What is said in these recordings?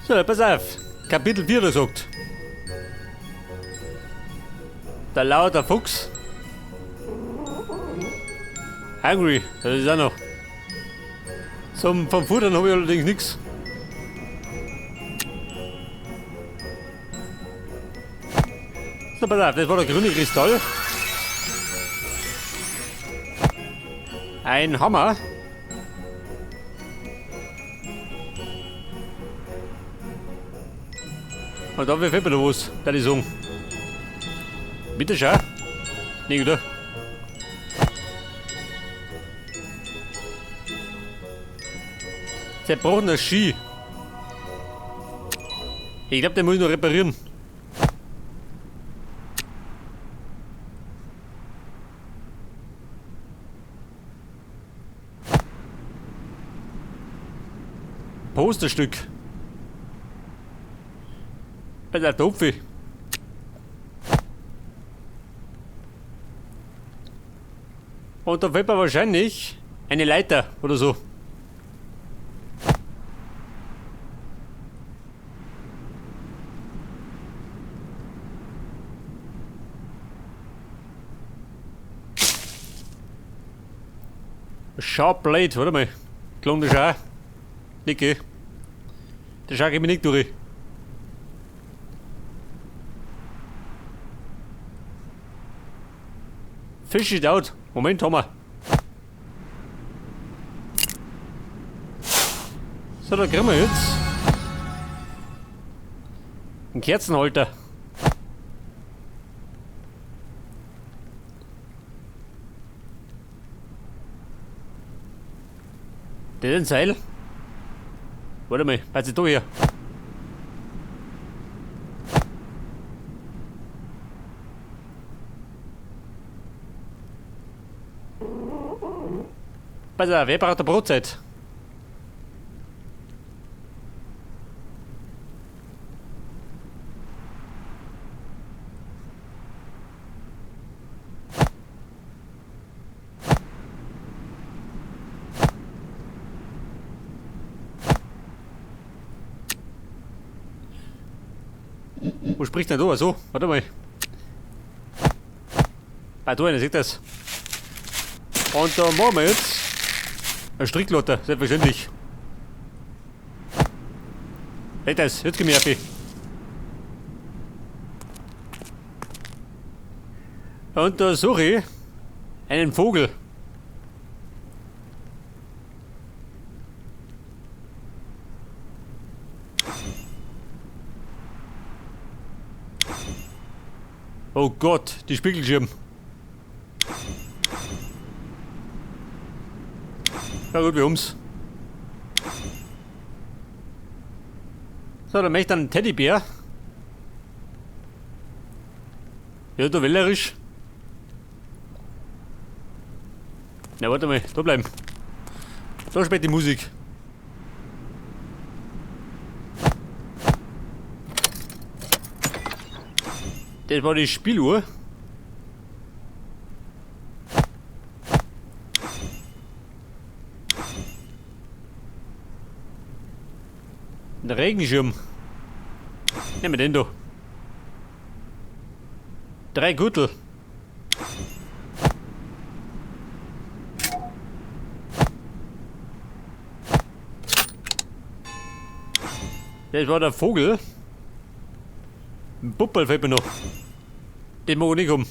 So, pass auf. Kapitel 4 gesagt. Der lauter Fuchs. Hungry, das ist auch noch. Vom Futtern habe ich allerdings nichts. So, pass auf, das war der grüne Kristall. Ein Hammer. Und da fehlt mir noch was, da ich sagen. Bitte schau. Nicht, oder? Zerbrochener Ski. Ich glaub, den muss ich noch reparieren. Posterstück. Bei der Topfi. Und da fehlt mir wahrscheinlich eine Leiter oder so. Sharp Blade, warte mal. Klon das auch. Niki. Der schau ich mir nicht durch. Fish it out. Moment, haben wir. So, da kriegen wir jetzt einen Kerzenhalter. Das ist ein Seil. Warte mal, was ist da hier? Pass auf, wer braucht eine Brotzeit? Wo spricht denn da? So, warte mal. Ah, da einer sieht das. Und da machen wir jetzt eine Strickleiter, selbstverständlich. Seht das, jetzt geh ich happy. Und da suche ich einen Vogel. Oh Gott, die Spiegelschirm. Na gut, wir haben's. So, dann möchte ich einen Teddybär. Ja, da wählerisch. Na, warte mal, da bleiben. Da spielt die Musik. Das war die Spieluhr. Ein Regenschirm. Nehmen wir den da. 3 Gürtel. Das war der Vogel. Ein Puppel fällt mir noch. Den mag ich nicht um.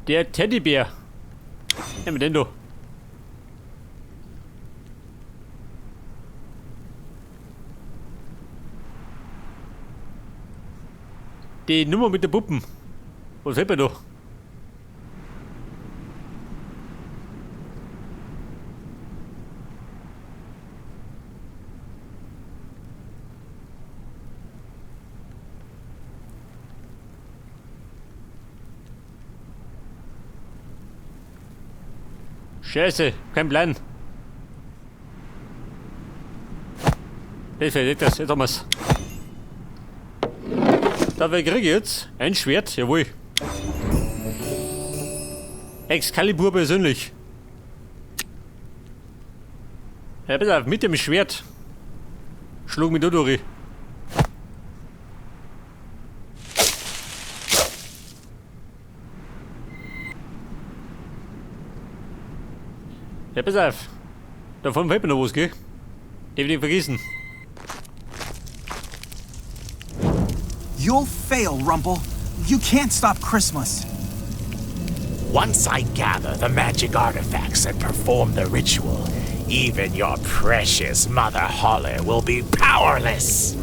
Der Teddybär. Nehmen wir den da. Die Nummer mit der Puppen. Was fällt mir da? Scheiße, kein Plan. Das fällt das, jetzt haben wir's. Dabei kriege ich jetzt ein Schwert, jawohl. Excalibur persönlich. Ja, pass auf, mit dem Schwert. Schlug mich da durch. Ja, pass auf. Davon fällt mir noch was, gell? Den will ich vergessen. You'll fail, Rumpel. You can't stop Christmas. Once I gather the magic artifacts and perform the ritual, even your precious Mother Holle will be powerless.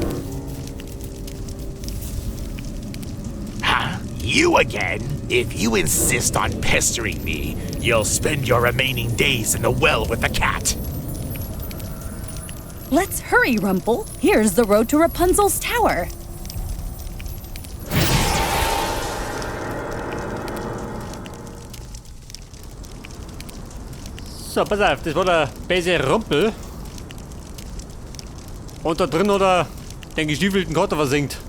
Huh? You again? If you insist on pestering me, you'll spend your remaining days in the well with the cat. Let's hurry, Rumpel. Here's the road to Rapunzel's tower. So, pass auf, das war der böse Rumpel. Und da drin hat er den gestiefelten Kater versenkt.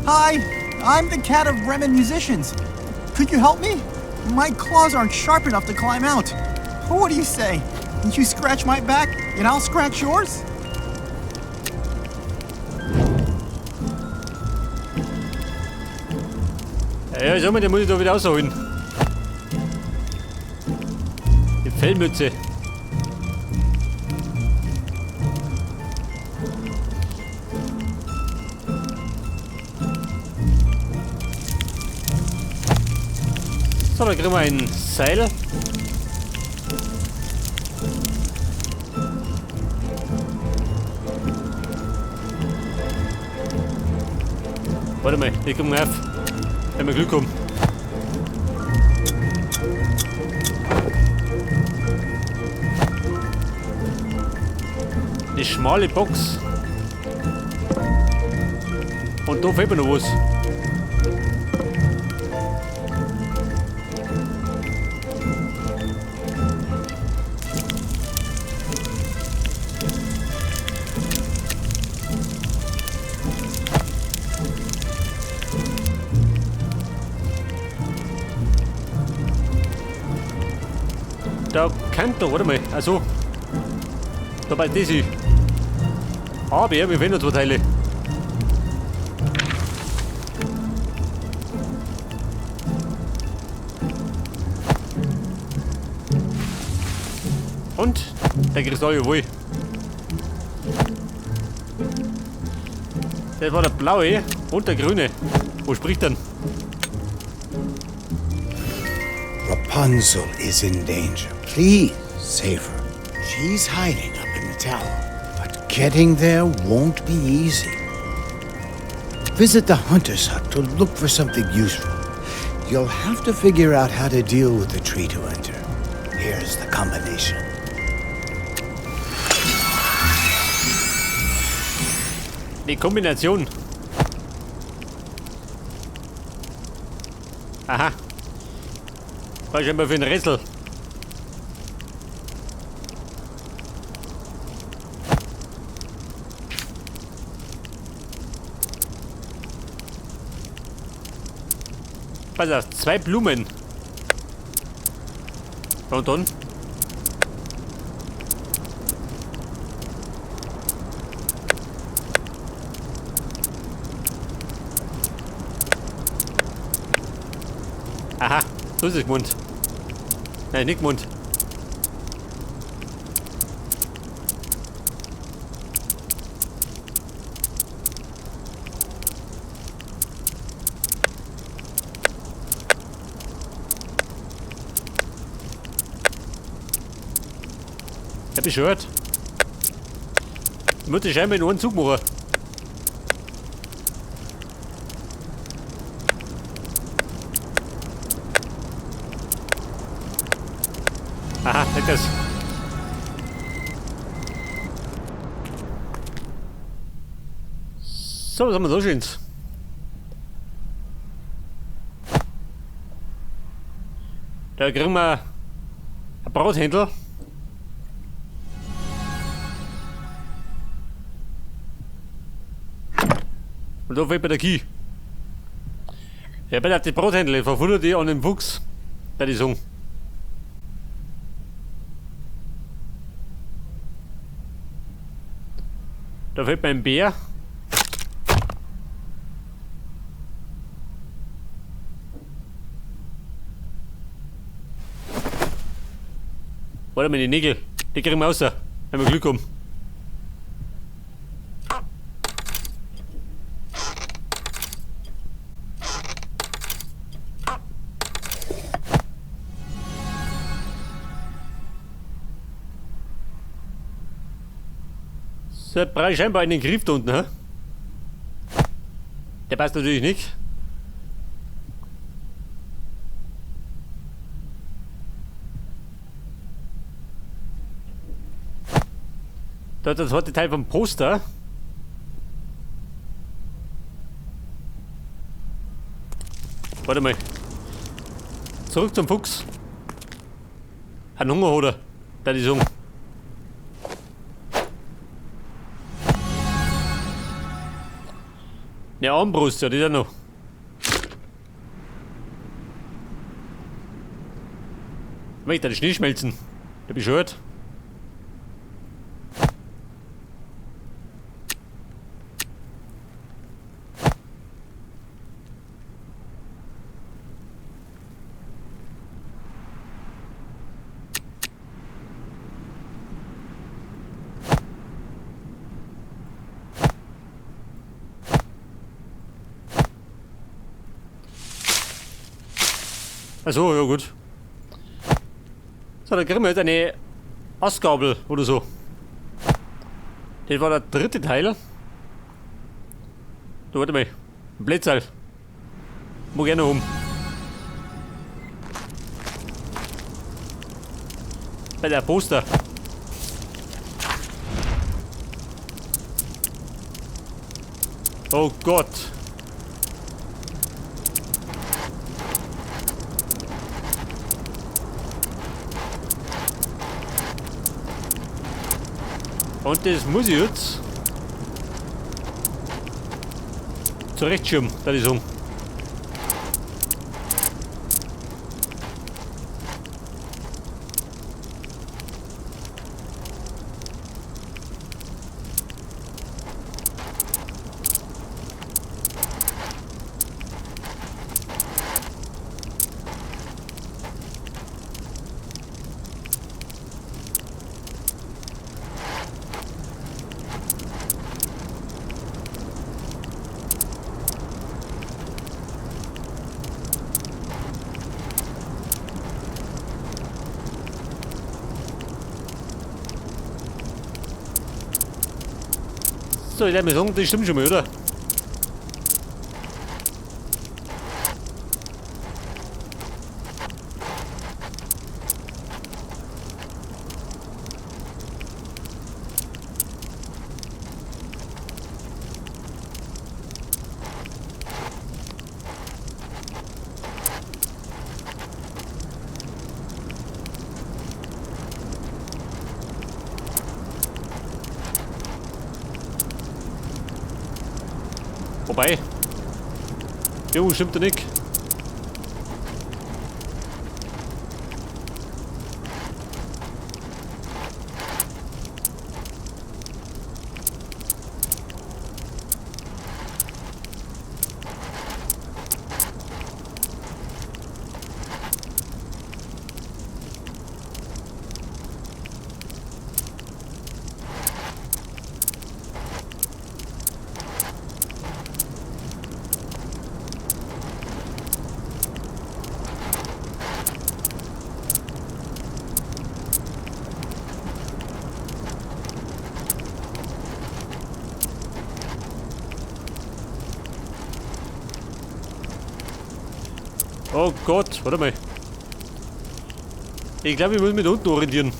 Hi, I'm the cat of Bremen musicians. Could you help me? My claws aren't sharp enough to climb out. What do you say? You scratch my back and I'll scratch yours? Ja, sag mal, den muss ich da wieder rausholen. Die Fellmütze. So, da kriegen wir ein Seil. Warte mal, ich komm auf. Wenn wir Glück haben. Eine schmale Box. Und da fehlt mir noch was. Da kann doch, warte mal, also da bei das. Aber wir finden noch zwei Teile. Und der Kristall, jawohl. Das war der blaue und der grüne. Wo spricht denn? Rapunzel is in danger. Please save her. She's hiding up in the tower, but getting there won't be easy. Visit the hunter's hut to look for something useful. You'll have to figure out how to deal with the tree to enter. Here's the combination. Die Kombination. Aha. War scheinbar für ein Rätsel. Pass auf, 2 Blumen. Und dann? Aha, so ist es gemeint. Nein, nicht gemeint. Hab ich gehört. Ich muss scheinbar in einen Zug machen. Aha, weg das. So, was haben wir so schönes? Da kriegen wir ein Brathändel. Und da fehlt mir der Key. Ja, bei der die Brothändle verwundert die an dem Fuchs. Da die sagen. Da fehlt mir ein Bär. Warte mal, die Nägel. Die kriegen wir raus, wenn wir Glück haben. So, brauche ich scheinbar einen Griff da unten, hä? Der passt natürlich nicht. Da hat der zweite Teil vom Poster. Warte mal. Zurück zum Fuchs. Hat Hunger, oder? Da die Sung. Ja, Armbrust, ja, die ist ja noch. Ich möchte den Schnee schmelzen. Der bescheuert. Achso, ja gut. So, dann kriegen wir jetzt eine Astgabel oder so. Das war der dritte Teil. Da, warte mal. Ein Blätterl. Mag ich noch um. Bei der Poster. Oh Gott. Und das muss ich jetzt zurechtschieben, da die sagen. So, ich werde mir sagen, das stimmt schon mal, oder? Wobei. Jo, stimmt ja nicht. Oh Gott, warte mal. Ich glaube, ich muss mich da unten orientieren.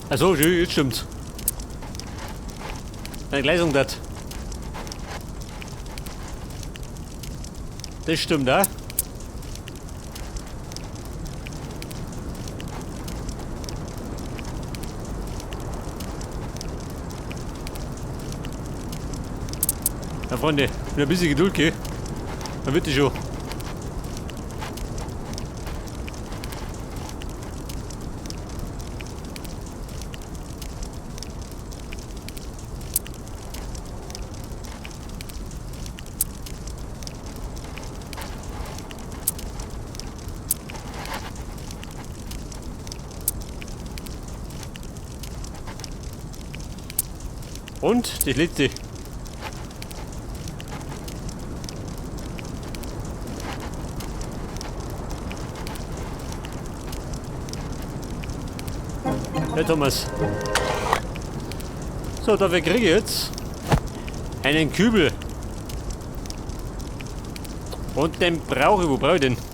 Achso, jetzt stimmt's. Eine Gleisung das. Das stimmt, ja? Ja, Freunde, mit ein bisschen Geduld, gell? Dann wird die schon. Und die letzte. Ja, Thomas. So, dafür kriege ich jetzt einen Kübel. Und den brauche ich. Wo brauche ich den?